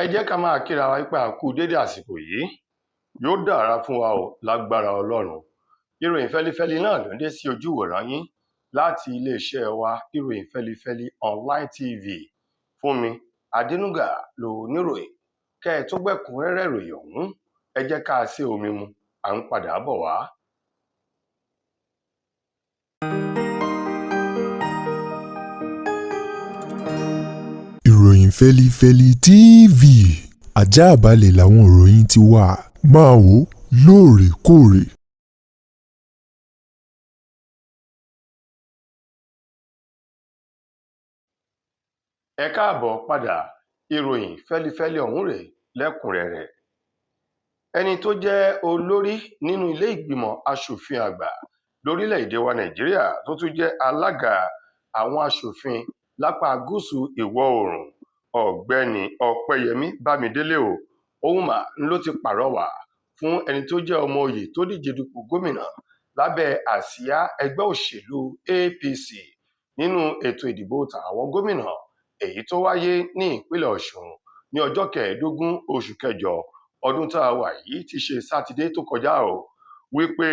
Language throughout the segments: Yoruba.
Ẹ jẹ́ ká máa kíra wa pé a kú dédé àsìkò yìí. Yóò dára fún wa o lágbára Ọlọ́run. Ìròyìn fẹlifẹli náà ló ń dé sí ojú ìwòran yín láti iléeṣẹ́ wa, Ìròyìn Fẹlifẹli Online TV. Fúnmi Adénúgà ló níròyìn. Kẹ́ ẹ tó gbẹ̀kúnrẹ́rẹ́ ìròyìn ọ̀hún, ẹ jẹ́ ká ṣe omi mu, à ń padà bọ̀ wá. Ìròyìn Fẹlifẹli TV àjààbálẹ̀ làwọn ìròyìn ti wà, máa wò ó lóòrèkóòrè. Ẹ káàbọ̀ padà. Ìròyìn fẹlifẹli ọ̀hún rèé lẹ́kùnrẹ́rẹ́. Ẹni tó jẹ́ olórí nínú ilé ìgbìmọ̀ asòfin àgbà lórílẹ̀‐èdè wa Nàìjíríà, tó tún jẹ́ alága àwọn asòfin lápá gúúsù ìwọ̀ oòrùn, Ọ̀gbẹ́ni Ọpẹ́yẹmí Bámidélé o, òun mà ló ti pàrọwà fún ẹni tó jẹ́ ọmọ oyè tó díje dupò gómìnà lábẹ́ àsíá ẹgbẹ́ òṣèlú APC nínú ètò ìdìbò tàwọn gómìnà èyí tó wáyé ní ìpínlẹ̀ Ọ̀ṣun ní ọjọ́ 15 oṣù kẹjọ ọdún tá a wà yìí, ti ṣe sátidé tó kọjá o, wípé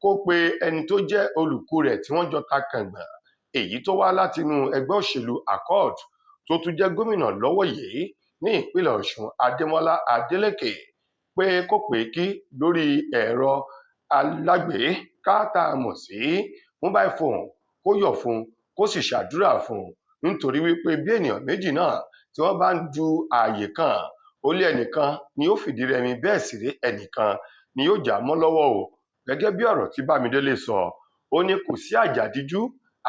kó pe ẹni tó jẹ́ olùkú rẹ̀ tí wọ́n jọ ta kàngbọ̀n, èyí tó wá látinú ẹgbẹ́ òṣèlú Accord, tó tún jẹ́ gómìnà lọ́wọ́ yìí ní ìpínlẹ̀ Ọ̀ṣun, Adémọ́lá Adélékè, pé kó pè é kí lórí ẹ̀rọ alágbèéká tá a mọ̀ sí mobile phone, kó yọ̀ fún un, kó sì ṣàdúrà fún un, nítorí wípé bí ènìyàn méjì náà tí wọ́n bá ń du ààyè kan, ó lé ẹnìkan ni ó fìdí rẹmi, bẹ́ẹ̀ sì rí ẹnìkan ni yóò já mọ́ lọ́wọ́ o. Gẹ́gẹ́ bí ọ̀rọ̀ tí Bámidélé sọ, ó ní kò sí àjàdíjú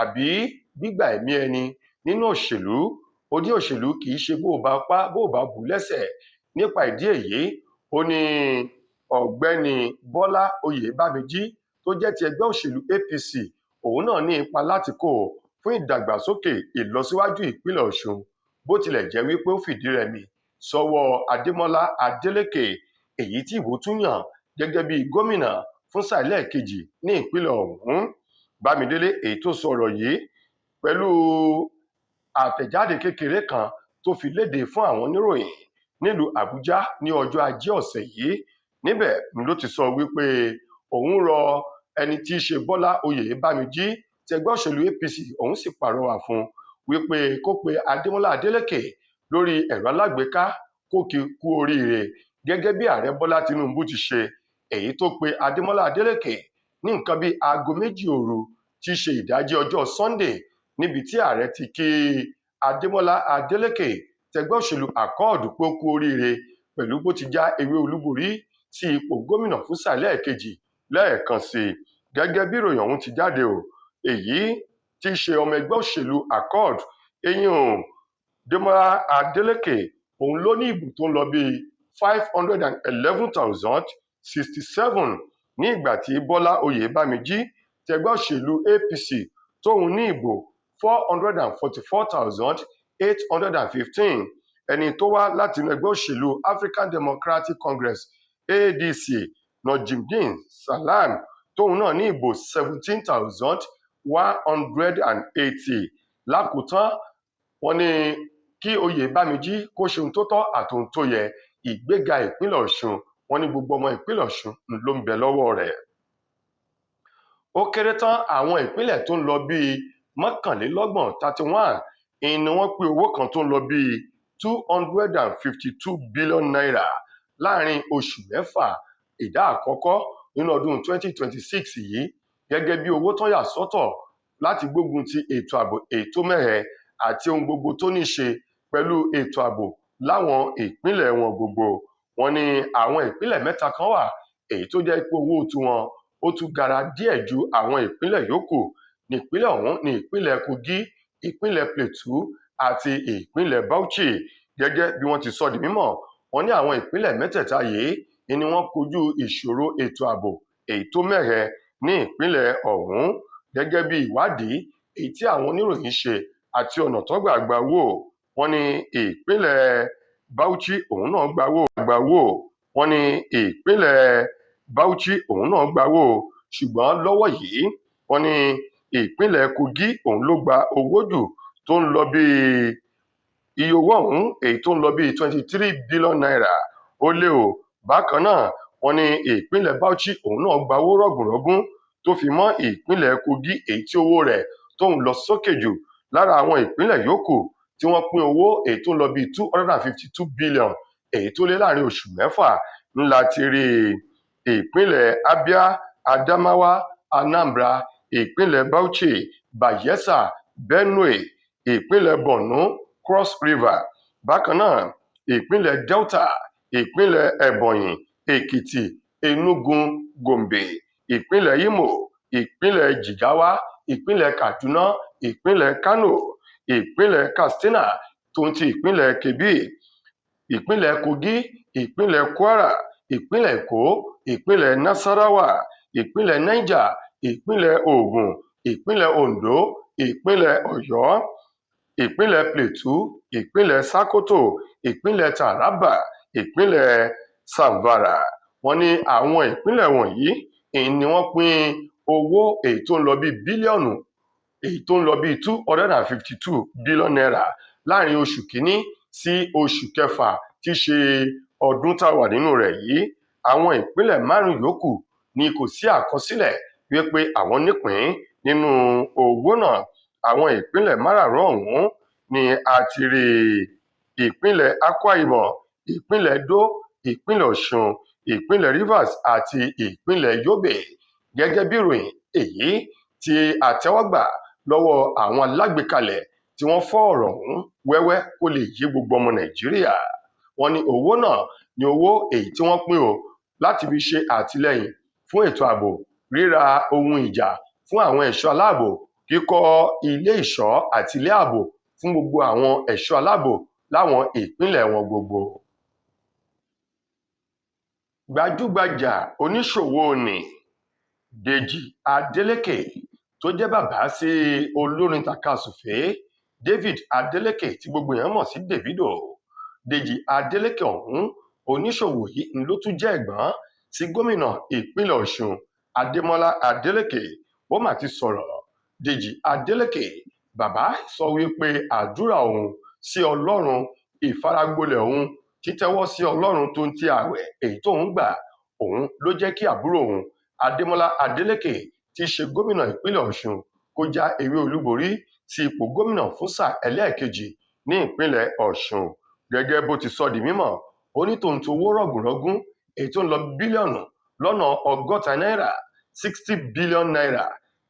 àbí gbígbà ẹ̀mí ẹni nínú òṣèlú. Ó ní òṣèlú kì í ṣe bó o bá pa bó o bá bù lẹ́sẹ̀. Nípa ìdí èyí, ó ní Ọ̀gbẹ́ni Bọ́lá Oyèbámijí tó jẹ́ ti ẹgbẹ́ òṣèlú APC, òun náà ní ipa láti kó fún ìdàgbàsókè ìlọsíwájú ìpínlẹ̀ Ọ̀ṣun, bó tilẹ̀ jẹ́ wípé ó fìdí rẹmi sọ́wọ́ Adémọ́lá Adélékè, èyí tí ìbò tún yàn gẹ́gẹ́ bí gómìnà fún sáà ẹlẹ́ẹ̀kejì ní ìpínlẹ̀ ọ̀hún. Bámidélé èyí tó sọ̀rọ̀ yìí pẹ̀lú àtẹ̀jáde kékeré kan tó fi léde fún àwọn oníròyìn nílùú Àbújá ní ọjọ́ ajé ọ̀sẹ̀ yìí, níbẹ̀ ló ti sọ wípé òun rọ ẹni tí í ṣe Bọ́lá Oyèbámijí ti ẹgbẹ́ òṣèlú APC, òun sì pàrọwà fún wípé kó pe Adémọ́lá Adélékè lórí ẹ̀rọ alágbèéká kó kí kú oríire, gẹ́gẹ́ bí ààrẹ Bọ́lá Tinubu ti ṣe, èyí tó pe Adémọ́lá Adélékè ní nǹkan bíi aago 2 òru tí í ṣe ìdájí ọjọ́ Sunday, níbi tí ààrẹ ti kí Adémọ́lá Adélékè tẹgbẹ́ òṣèlú Accord pé ó kú oríire pẹ̀lú bó ti já ewé olúborí sí ipò gómìnà fún sáà ẹlẹ́ẹ̀kejì lẹ́ẹ̀kan sí i. Gẹ́gẹ́ bí ìròyìn ọ̀hún ti jáde o, èyí tí í ṣe ọmọ ẹgbẹ́ òṣèlú Accord, eyín o, Démọ́lá Adélékè, òun ló ní ìbò tó ń lọ bíi 511,067, ní ìgbà tí Bọ́lá Oyèbámijí tẹgbẹ́ òṣèlú APC tóun ní ìbò 444,815. Ẹni tó wá látinú ẹgbẹ́ òṣèlú African Democratic Congress ADC, Najimudeen Salam, tóun náà ní ìbò 17,180. Lákòótán, wọ́n ní kí Oyèbámijí kó ṣe ohun tó tọ́ àtohun tó yẹ. Ìgbéga ìpínlẹ̀ Ọ̀ṣun, wọ́n ní gbogbo ọmọ ìpínlẹ̀ Ọ̀ṣun ló ń bẹ lọ́wọ́ rẹ̀. Ó kéré tán àwọn ìpínlẹ̀ tó ń lọ bíi 31, 31, ni wọ́n pín owó kan tó ń lọ bíi 252 billion naira láàrin oṣù mẹ́fà ìdá àkọ́kọ́ nínú ọdún 2026 yìí, gẹ́gẹ́ bí owó tán yà sọ́tọ̀ láti gbógun ti ètò ààbò ètò mẹ́hẹ àti ohun gbogbo tó ní ṣe pẹ̀lú ètò ààbò láwọn ìpínlẹ̀ wọn gbogbo. Wọ́n ní àwọn ìpínlẹ̀ mẹ́ta kan wà èyí tó jẹ́ pé owó tiwọn ó tún gara díẹ̀ ju àwọn ìpínlẹ̀ yòókù. Nípínlẹ̀ ọ̀hún ní ìpínlẹ̀ Kogi, ìpínlẹ̀ Plateau àti ìpínlẹ̀ Bauchi. Gẹ́gẹ́ bí wọ́n ti sọ di mímọ̀, wọ́n ní àwọn ìpínlẹ̀ mẹ́tẹ̀ẹ̀ta yìí ni wọ́n kojú ìṣòro ètò ààbò èyí tó mẹ́hẹ ní ìpínlẹ̀ ọ̀hún. Gẹ́gẹ́ bí ìwádìí èyí tí àwọn oníròyìn ṣe àti ọ̀nà tó gbà gba owó, wọ́n ní ìpínlẹ̀ Bauchi òun náà gba owó, wọ́n ní ìpínlẹ̀ Bauchi òun náà gba owó, ṣùgbọ́n lọ́wọ́ yìí wọ́n ní ìpínlẹ̀ Kogi òun ló gba owó jù tó ń lọ bíi Iye owó ọ̀hún èyí tó ń lọ bíi ₦23 billion ó lé o. Bákan náà wọ́n ní ìpínlẹ̀ Bauchi òun náà gba owó rọ̀gùnrọ̀gùn, tó fi mọ́ ìpínlẹ̀ Kogi èyí tí owó rẹ̀ tó ń lọ sókè jù lára àwọn ìpínlẹ̀ yòókù tí wọ́n pín owó èyí tó ń lọ bíi 252 billion èyí tó lé láàrin oṣù 6 ńlá ti rí ìpínlẹ̀ Abia, Adamawa, Anambra, ìpínlẹ̀ Bauchi, Bayelsa, Benue, ìpínlẹ̀ Borno, Cross River, bákan náà ìpínlẹ̀ Delta, ìpínlẹ̀ Ebonyi, Èkìtì, Enugu, Gombe, ìpínlẹ̀ Imo, ìpínlẹ̀ Jigawa, ìpínlẹ̀ Kaduna, ìpínlẹ̀ Kano, ìpínlẹ̀ Katsina, tó ń ti ìpínlẹ̀ Kebbi, ìpínlẹ̀ Kogi, ìpínlẹ̀ Kwara, ìpínlẹ̀ Èkó, ìpínlẹ̀ Nasarawa, ìpínlẹ̀ Niger, ìpínlẹ̀ Ògùn, ìpínlẹ̀ Ondo, ìpínlẹ̀ Ọ̀yọ́, ìpínlẹ̀ Plateau, ìpínlẹ̀ Sokoto, ìpínlẹ̀ Taraba, ìpínlẹ̀ Zamfara. Wọ́n ní àwọn ìpínlẹ̀ wọ̀nyí ni wọ́n pín owó èyí tó ń lọ bíi bílíọ̀nù èyí tó ń lọ bíi ₦252 billion láàrin oṣù kínní sí oṣù kẹfà tí í ṣe ọdún tá a wà nínú rẹ̀ yìí. Àwọn ìpínlẹ̀ 5 yòókù ni kò sí àkọsílẹ̀ wípé àwọn nípìn nínú owó náà. Àwọn ìpínlẹ̀ márààrún ọ̀hún ni a ti rí ìpínlẹ̀ Akwa Ibom, ìpínlẹ̀ Edo, ìpínlẹ̀ Ọ̀ṣun, ìpínlẹ̀ Rivers àti ìpínlẹ̀ Yobe. Gẹ́gẹ́ bí ìròyìn èyí tí a tẹ́wọ́gbà lọ́wọ́ àwọn alágbèékalẹ̀ tí wọ́n fọ́ ọ̀rọ̀ ọ̀hún wẹ́wẹ́ kó lè yé gbogbo ọmọ Nàìjíríà. Wọ́n ní owó náà ni owó èyí tí wọ́n pín o láti fi ṣe àtìlẹ́yìn fún ètò ààbò, ríra ohun ìjà fún àwọn ẹ̀ṣọ́ aláàbò, kíkọ́ ilé ìṣọ́ àti ilé ààbò fún gbogbo àwọn ẹ̀ṣọ́ aláàbò láwọn ìpínlẹ̀ wọn gbogbo. Gbajúgbajà oníṣòwò ní Dèjì Adeleke tó jẹ́ bàbá sí olórin tàkasúfèé David Adeleke tí gbogbo èèyàn mọ̀ sí Davido. Dèjì Adeleke ọ̀hún oníṣòwò yìí ló tún jẹ́ ẹ̀gbọ́n sí gómìnà ìpínlẹ̀ Ọ̀ṣun Adémọ́lá Adeleke. Ó mà ti sọ̀rọ̀. Dèjì Adeleke bàbá sọ wípé àdúrà òun sí Ọlọ́run, ìfaragbolẹ̀ òun, títẹ́wọ́ sí Ọlọ́run tó ń ti ààwẹ̀ èyí tóun gbà òun ló jẹ́ kí àbúrò òun Adémọ́lá Adeleke tí í ṣe gómìnà ìpínlẹ̀ Ọ̀ṣun kó já ewé olúborí sí ipò gómìnà fún sáà ẹlẹ́ẹ̀kejì ní ìpínlẹ̀ Ọ̀ṣun. Gẹ́gẹ́ bó ti sọ di mímọ̀, ó ní tòun tó owó rọ̀gùnrọ̀gùn èyí tó ń lọ bílíọ̀nù lọ́nà 60 náírà ₦60 billion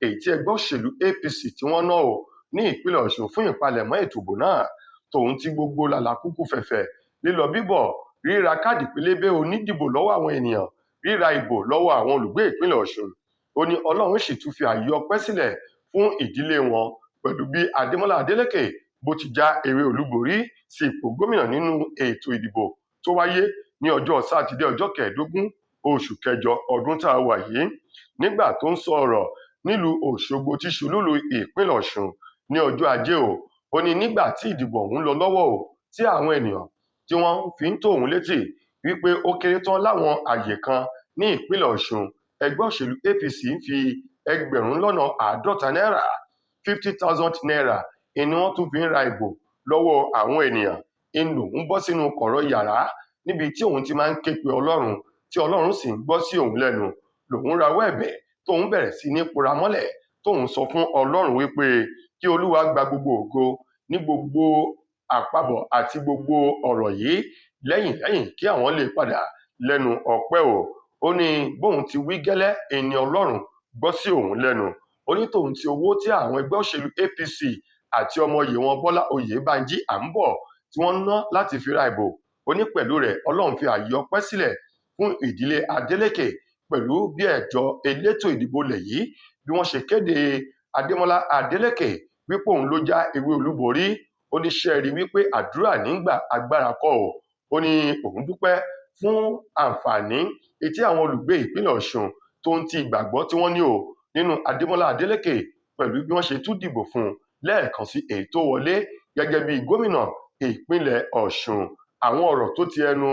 èyí tí ẹgbẹ́ òṣèlú APC tí wọ́n ná o ní ìpínlẹ̀ Ọ̀ṣun fún ìpalẹ̀mọ́ ètò ìbò náà, tòun ti gbogbo làlàkúkú fẹ̀fẹ̀, lílọ bíbọ̀, ríra káàdì pélébé onídìbò lọ́wọ́ àwọn ènìyàn, ríra ìbò lọ́wọ́ àwọn olùgbé ìpínlẹ̀ Ọ̀ṣun. Ó ní Ọlọ́run sì tún fi ààyè ọpẹ́ sílẹ̀ fún ìdílé wọn pẹ̀lú bí Adémọ́lá Adeleke bó ti já ewé olúborí sí ipò gómìnà nínú ètò ìdìbò tó wáyé ní ọjọ́ Sátidé ọjọ́ 15 oṣù kẹjọ ọdún tá a wà yìí. Nígbà tó ń sọ ọ̀rọ̀ nílùú Òṣogbo tí ṣolúlu ìpínlẹ̀ Ọ̀ṣun ní ọjọ́ Ajé o, ó ní nígbà tí ìdìbò ọ̀hún lọ lọ́wọ́ o, tí àwọn ènìyàn tí wọ́n fi ń tó òun létí wípé ó kéré tán láwọn àyè kan ní ìpínlẹ̀ Ọ̀ṣun, ẹgbẹ́ òṣèlú APC ń fi 50,000 náírà ₦50,000 ni wọ́n tún fi ń ra ìbò lọ́wọ́ àwọn ènìyàn. Ń lòun bọ́ sínú kọ̀rọ̀ yàrá níbi tí òun ti máa ń ké pe Ọlọ́run, tí Ọlọ́run sì ń gbọ́ sí òun lẹ́nu. Lòun rawọ́ ẹ̀bẹ̀ tóun bẹ̀rẹ̀ sí ní pora mọ́lẹ̀, tóun sọ fún Ọlọ́run wípé kí Olúwa gba gbogbo ògo ní gbogbo àpapọ̀ àti gbogbo ọ̀rọ̀ yìí lẹ́yìn lẹ́yìn kí àwọn lè padà lẹ́nu ọpẹ́ o. Ó ní bóun ti wí gẹ́lẹ́ ẹni Ọlọ́run gbọ́ sí òun lẹ́nu. Ó ní tòun ti owó tí àwọn ẹgbẹ́ òṣèlú APC àti ọmọ oyè wọn Bọ́lá Oyèbánjí à ń bọ̀ tí wọ́n ná láti fi ra ìbò. Ó ní pẹ̀lú rẹ̀ Ọlọ́run fi ààyè ọpẹ́ sílẹ̀ fún ìdílé Adeleke pẹ̀lú bí ẹ̀jọ́ elétò ìdìbò lẹ̀ yìí bí wọ́n ṣe kéde Adémọ́lá Adeleke wípé òun ló já ewé olúborí. Ó ní ṣe rí wípé àdúrà nígbà agbára kọ́ o. Ó ní òun dúpẹ́ fún àǹfààní etí àwọn olùgbé ìpínlẹ̀ Ọ̀ṣun tó ń ti ìgbàgbọ́ tí wọ́n ní o nínú Adémọ́lá Adeleke pẹ̀lú bí wọ́n ṣe tún dìbò fún un lẹ́ẹ̀kan sí èyí tó wọlé gẹ́gẹ́ bí gómìnà ìpínlẹ̀ Ọ̀ṣun. Àwọn ọ̀rọ̀ tó ti ẹnu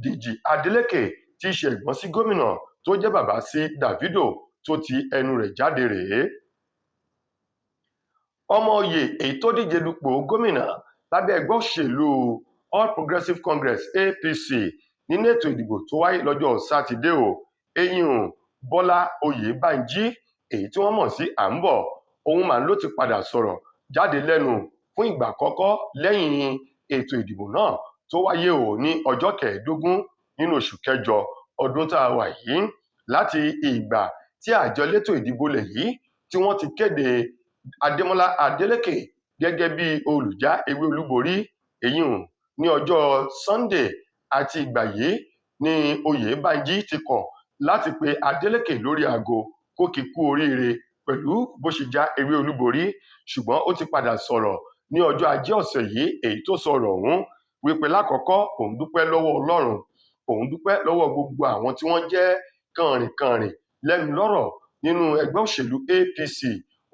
Dèjì Adeleke tí í ṣe ẹ̀gbọ́n sí gómìnà tó jẹ́ bàbá sí Davido tó ti ẹnu rẹ̀ jáde rèé. Ọmọ oyè èyí tó díje dupò gómìnà Lábẹ́ ẹgbẹ́ òṣèlú All Progressives Congress, APC, nínú ètò ìdìbò tó wáyé lọ́jọ́ Sátidé o, eyín Bọ́lá Oyèbánjí, èyí tí wọ́n mọ̀ sí Àǹbọ̀, òun mà ló ti padà sọ̀rọ̀ jáde lẹ́nu fún ìgbà àkọ́kọ́ lẹ́yìn ètò ìdìbò náà tó wáyé o ní ọjọ́ 15 nínú oṣù kẹjọ ọdún tá a wà yìí. Láti ìgbà tí àjọ elétò ìdìbò lẹ̀ yìí tí wọ́n ti kéde Adémọ́lá Adélékè gẹ́gẹ́ bí olùjá ewé olúborí, èyí ní ọjọ́ Sunday, àti ìgbà yìí ni Oyèbánjí ti kọ̀ láti pe Adélékè lórí aago kó kí kú oríire pẹ̀lú bó ṣe já ewé olúborí. Ṣùgbọ́n ó ti padà sọ̀rọ̀ ní ọjọ́ Ajé ọ̀sẹ̀ yìí, èyí tó sọ̀rọ̀ ọ̀hún wípé lákọ̀ọ́kọ́, òun dúpẹ́ lọ́wọ́ Ọlọ́run, òun dúpẹ́ lọ́wọ́ gbogbo àwọn tí wọ́n jẹ́ kànrìnkànrìn lẹ́nu lọ́rọ̀ nínú ẹgbẹ́ òṣèlú APC,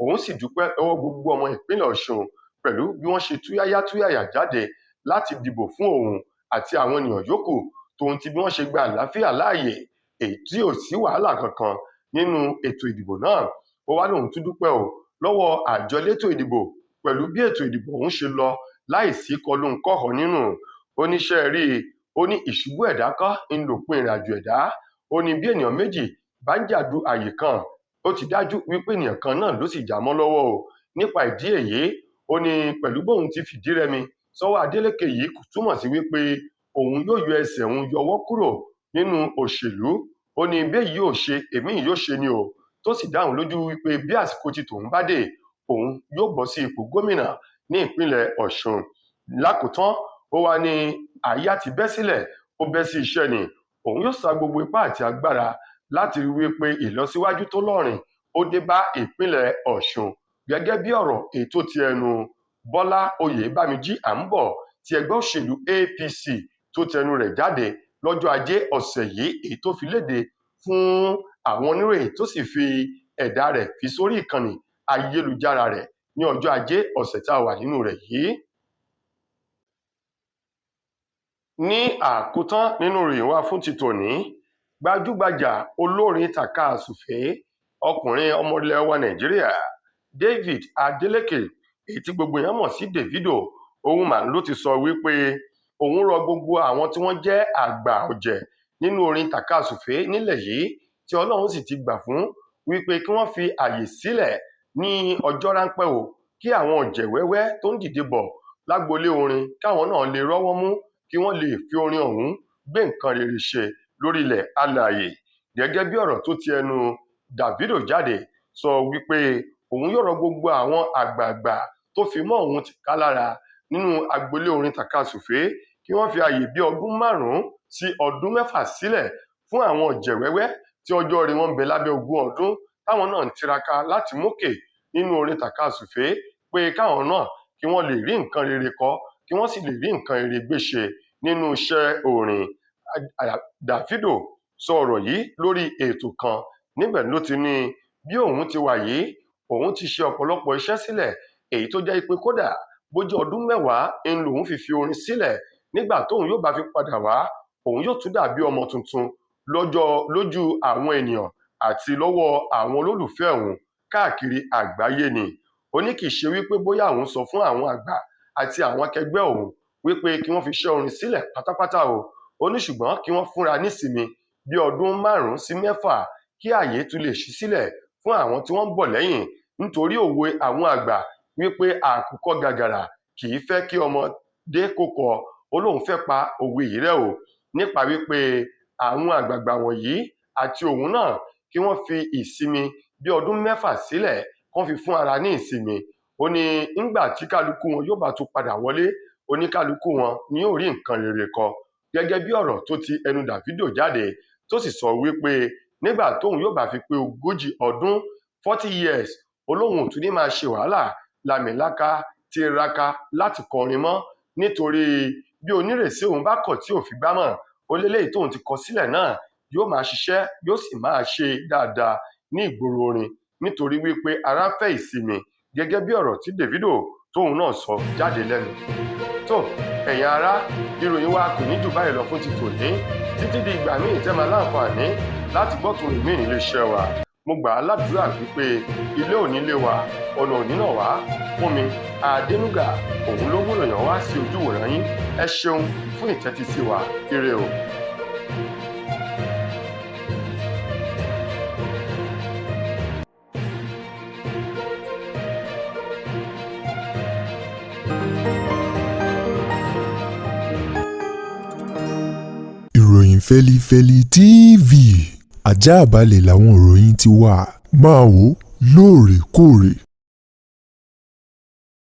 òun sì dúpẹ́ lọ́wọ́ gbogbo ọmọ ìpínlẹ̀ Ọ̀ṣun pẹ̀lú bí wọ́n ṣe túyáyá túyàyà jáde láti dìbò fún òun àti àwọn ènìyàn yòókù, tòun ti bí wọ́n ṣe gba àlàáfíà láàyè, èyí tí ò sí wàhálà kankan nínú ètò ìdìbò náà. Ó wá lóun tún dúpẹ́ o lọ́wọ́ àjọ elétò ìdìbò pẹ̀lú bí ètò ìdìbò ọ̀hún ṣe lọ láìsí kọlù-ńkọ̀họ̀ nínú. Oníṣẹ́ rí i, ó ní ìṣubú ẹ̀dá kọ́ ń lòpin ìrìnàjò ẹ̀dá. Ó ní bí ènìyàn méjì bá ń jàdù àyè kan, ó ti dájú wípé ènìyàn kan náà ló sì já mọ́ lọ́wọ́ o. Nípa ìdí èyí, ó ní pẹ̀lú bóun ti fìdí rẹmi sọ́wọ́ Adeleke yìí, kò túmọ̀ sí wípé òun yóò yọ ẹsẹ̀ òun yọwọ́ kúrò nínú òṣèlú. Ó ní bí èyí ò ṣe, èmi yóò ṣe ni o, tó sì dáhùn lójú wípé bí àsìkò ti tòun bá dé, òun yóò bọ́ sí ipò gómìnà ní ìpínlẹ̀ Ọ̀ṣun. Lákòótán, ó wá ní àyà ti bẹ́ sílẹ̀, ó bẹ́ sí iṣẹ́ ni, òun yóò sa gbogbo ipá àti agbára láti rí wípé ìlọsíwájú tó lọ́rìn ó dé bá ìpínlẹ̀ Ọ̀ṣun. Gẹ́gẹ́ bí ọ̀rọ̀ ètò ti ẹnu Bọ́lá Oyèbámijí Àǹbọ̀ ti ẹgbẹ́ òṣèlú APC tó tẹnu rẹ̀ jáde lọ́jọ́ Ajé ọ̀sẹ̀ yìí, èyí tó fi léde fún àwọn oníròyìn tó sì fi ẹ̀dà rẹ̀ fi sórí ìkànnì ayélujára rẹ̀ ní ọjọ́ Ajé ọ̀sẹ̀ tá a wà nínú rẹ̀ yìí. Ní àkótán nínú ìròyìn wa fún ti tòní, gbajúgbajà olórin tàkasúfèé ọkùnrin ọmọ ilẹ̀ wa Nàìjíríà David Adeleke, èyí tí gbogbo èèyàn mọ̀ sí Davido, òun mà ló ti sọ wípé òun rọ gbogbo àwọn tí wọ́n jẹ́ àgbà ọ̀jẹ̀ nínú orin tàkasúfèé nílẹ̀ yìí tí Ọlọ́run sì ti gbà fún wípé kí wọ́n fi àyè sílẹ̀ ní ọjọ́ ráńpẹ́ o, kí àwọn ọ̀jẹ̀ wẹ́wẹ́ tó ń dìde bọ̀ lágboolé orin káwọn náà lè rọ́wọ́ mú, kí wọ́n lè fi orin ọ̀hún gbé nǹkan rere ṣe lórílẹ̀ alààyè. Gẹ́gẹ́ bí ọ̀rọ̀ tó ti ẹnu Davido jáde sọ wípé òun yóò rọ gbogbo àwọn àgbààgbà tó fi mọ́ òun tìka lára nínú agboolé orin tàkasúfèé kí wọ́n fi àyè bí ọdún 5 sí ọdún 6 sílẹ̀ fún àwọn ọ̀jẹ̀ wẹ́wẹ́ tí ọjọ́ orí wọn ń bẹ lábẹ́ 20 ọdún táwọn náà ń tiraka láti mókè nínú orin tàkasúfèé, pé káwọn náà kí wọ́n lè rí nǹkan rere kọ, kí wọ́n sì lè rí nǹkan rere gbé ṣe nínú iṣẹ́ orin. Davido sọ ọ̀rọ̀ yìí lórí ètò kan, níbẹ̀ ló ti ní bí òun ti wà yìí, òun ti ṣe ọ̀pọ̀lọpọ̀ iṣẹ́ sílẹ̀, èyí tó jẹ́ pé kódà bó jẹ́ ọdún 10 ń lòun fi orin sílẹ̀, nígbà tóun yóò bá fi padà wá, òun yóò tún dàbí ọmọ tuntun lọ́jọ́ lójú àwọn ènìyàn àti lọ́wọ́ àwọn olólùfẹ́ òun káàkiri àgbáyé ni. Ó ní kì í ṣe wípé bóyá òun sọ fún àwọn àgbà àti àwọn akẹgbẹ́ òun wípé kí wọ́n fi iṣẹ́ orin sílẹ̀ pátápátá o, ó ní ṣùgbọ́n kí wọ́n fúnra nísinmi bí ọdún 5 sí 6 kí ààyè tún lè ṣí sílẹ̀ fún àwọn tí wọ́n ń bọ̀ lẹ́yìn, nítorí òwe àwọn àgbà wípé àkùkọ gàgàrà kì í fẹ́ kí ọmọdé kó kọ. Ó lóun fẹ́ pa òwe yìí rẹ́ o, nípa wípé àwọn àgbààgbà wọ̀nyí àti òun náà kí wọ́n fi ìsinmi bí ọdún 6 sílẹ̀, kán fi fún ara ní ìsinmi. Ó ní ńgbà tí kálukú wọn yóò bá tún padà wọlé, oníkálukú wọn ni yóò rí nǹkan rere kọ. Gẹ́gẹ́ bí ọ̀rọ̀ tó ti ẹnu Davido jáde, tó sì sọ wípé nígbà tóun yóò bá fi pé 40 ọdún, 40 years, olóhùn ò tún ní máa ṣe wàhálà làmìlaka tiraka láti kọrin mọ́, nítorí bí onírèsí òun bá kọ̀ tí ò fi gbá mọ̀, ó léléyìí tóun ti kọ sílẹ̀ náà yóò máa ṣiṣẹ́, yóò sì máa ṣe dáadáa ní ìgboro orin, nítorí wípé ara fẹ́ ìsinmi. Gẹ́gẹ́ bí ọ̀rọ̀ tí Davido tóun náà sọ jáde lẹ́nu. Tó ẹ̀yin ará, ìròyìn wa kò ní jù báyìí lọ fún ti tòní, títí di ìgbà míì tẹ́ máa láǹfààní láti gbọ́ tòun ìmíì nílé iṣẹ́ wa. Mo gbà á ládùúrà wípé ilé ò ní lé wa, ọ̀nà ò ní nà wá. Fúnmi Adénúgà òun ló mú ìròyìn wá sí ojú ìwòran yín. Ẹ ṣeun fún ìtẹ́tísí wa. Ire o. Ìròyìn Fẹ́lifẹ́li TV ajáàbalẹ̀ làwọn ìròyìn ti wà. Máa wò lóòrèkóòrè.